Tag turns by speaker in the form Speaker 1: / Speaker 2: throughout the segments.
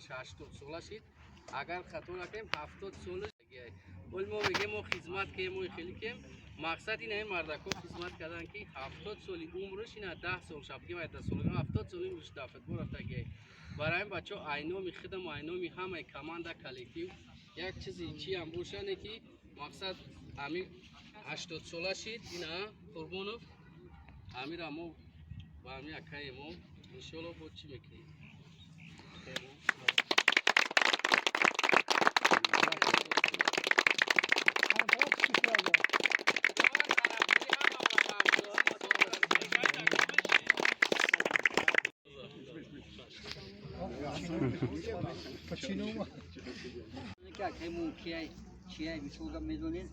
Speaker 1: 80 сола шид. Агар хато накунем 70 сола. Вол мо мегем мо хизмат кем, мо хеле кем. Мақсад ин ҳамин мардако хизмат кардан ки 70 соли умрш ина 10 сол шаб бигем 10 сол 70 соли умрш дар футбол рафтагиай. Барои ин бачаҳо айноми худам, айноми ҳамаи команда коллектив як чизи чи ҳам бошане ки мақсад ҳамин 80 сола шид ина Қурбонов амира мо ба ҳамин акаи мо иншоалло бо чӣ мекунем.
Speaker 2: Чия мисол гап медонед,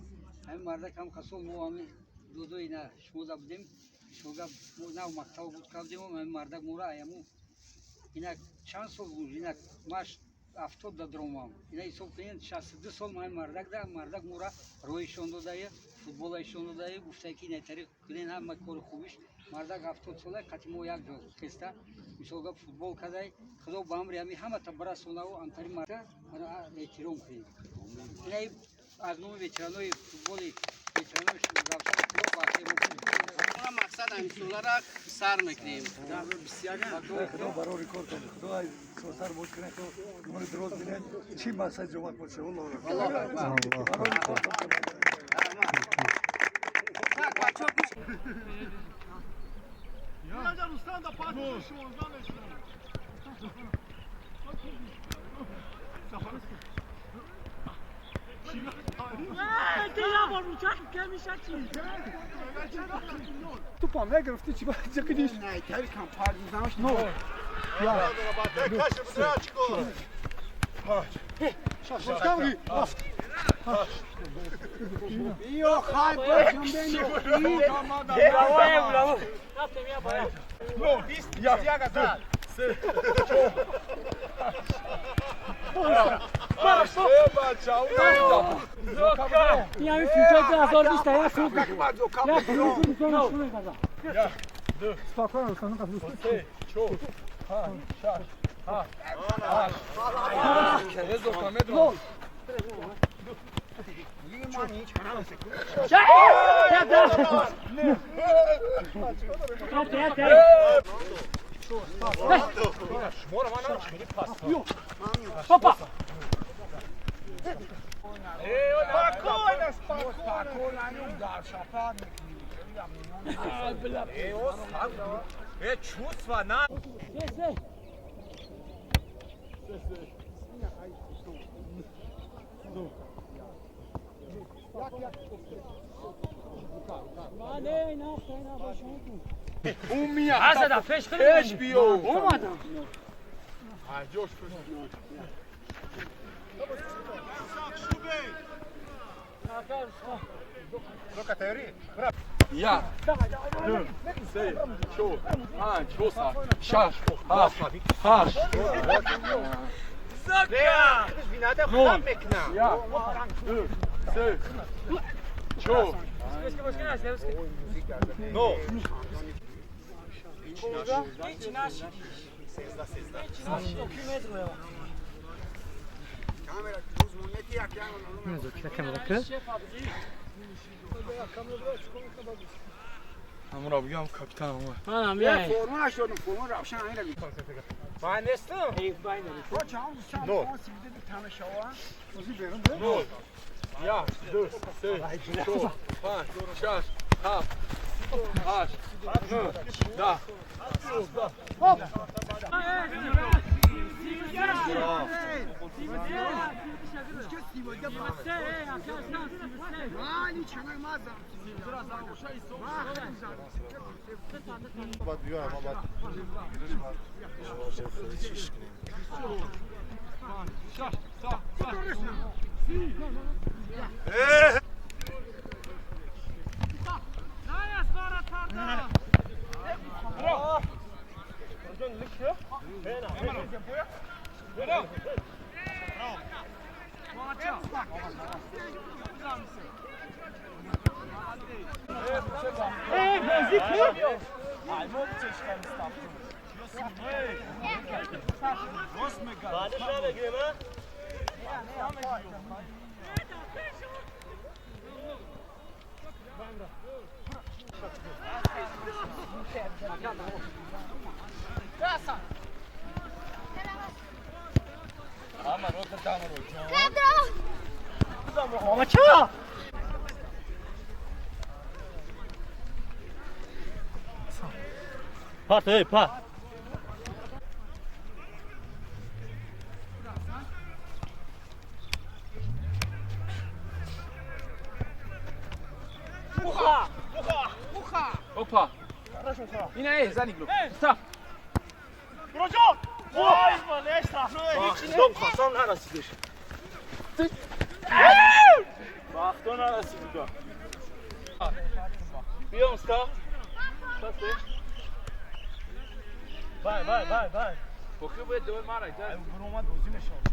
Speaker 2: ҳамин мардак ҳам қасол мо ҳамин дудои на шумода будем, мисол гап мо нав мактаб буд кардем, ҳамин мардак мора аяму инак чанд сол буд, инак маш 70 да дромам, ина ҳисоб кунед 62 сол ҳамин мардак да мардак мора роҳишон додае, футболаишон додае, гуфтае ки ина тариқ кунен ҳама кори хубиш. Мардак 70 сола қати мо як ҷо хеста мисол гап футбол кадай, худо ба амри ҳамин ҳамата барасонаву амтари марда мана эҳтиром кунед. Ина аз номи ветеранои футболи ветеранои равшан худо ба хебо кунед.
Speaker 1: Мақсад ҳамин солара сар мекунем.
Speaker 3: Худо барори кор кунад, худо сар боз кунад, худо умри дроз бинад, чӣ мақсад ҷомат боша.
Speaker 1: Аллоҳу акбар.
Speaker 3: Барори кор кунад.
Speaker 1: Так, бачаҳо гӯш.
Speaker 4: Тупо мегирифти чӣ чиқидиш?
Speaker 5: Як, ду, се, чор, панҷ, шаш, ҳафт, ҳашт, нӯҳ, як, ду, се, чор, нӯҳ. Амра бигам капитан омад. Нӯҳ, як, ду, се, чор, панҷ, шаш, ҳафт, ҳашт, нӯҳ, даҳ.
Speaker 6: Па, па.
Speaker 1: Опа. Ина е, занигло. Став.
Speaker 6: Дом хасан нарасидеш. Бахто нарасидига.
Speaker 1: Биём ста.
Speaker 6: Вай, вай, вай, вай.
Speaker 1: Охи бояд دوی мара иҷа.
Speaker 6: Буромад бозӣ мешавад.